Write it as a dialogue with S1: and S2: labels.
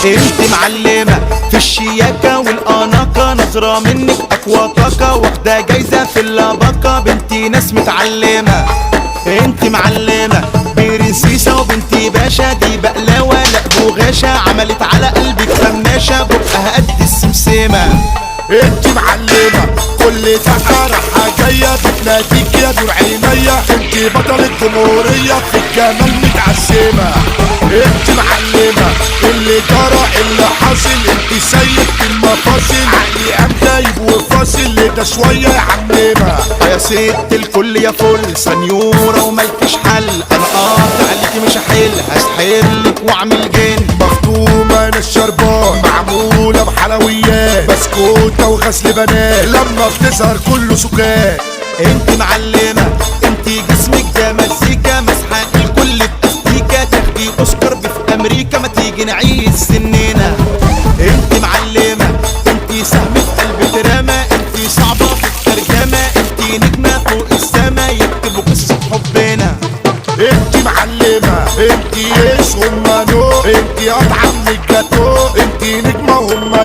S1: انت معلمة في الشياكة والأناقة، نظرة منك أقوى طاقة، واخدة جايزة في اللباقة، بنتي ناس متعلمة. انت معلمة برنسيسة وبنتي باشا، دي بقلاوة لا بوغاشة، عملت على قلبك فماشة، بقها قد السمسمة.
S2: انت معلمة كل طاقة رايحة جاية، بتناديك يا نور عينيا، انت بطل الجمهورية في الجمال متعسمة. انت معلمة اللي جرى اللي حاصل، انت سيد المفاصل، عقلي قام دايب وفاصل ده شوية يا عمنا.
S1: يا ست الكل يا فل سنيورة وملكش حل، انا قاطع عليكي مش هحل، هسحرلك واعمل جن.
S2: مختومة انا الشربات، معمولة بحلويات، بسكوتة وغسل بنات، لما بتظهر كله سكات.
S1: انت معلمة انت جسمك ده مزيكا، مسحة الكل باستيكة، تاخدي اوسكار في امريكا، ما تيجي نعيش سننا. انت معلمة انت سهم في قلب دراما، انت صعبة في الترجمة، انت نجمة فوق السما، يكتبوا قصة حبنا.
S2: انت معلمة انت ايش هما نو، انت اطعم من الجاتو، انت نجمة هما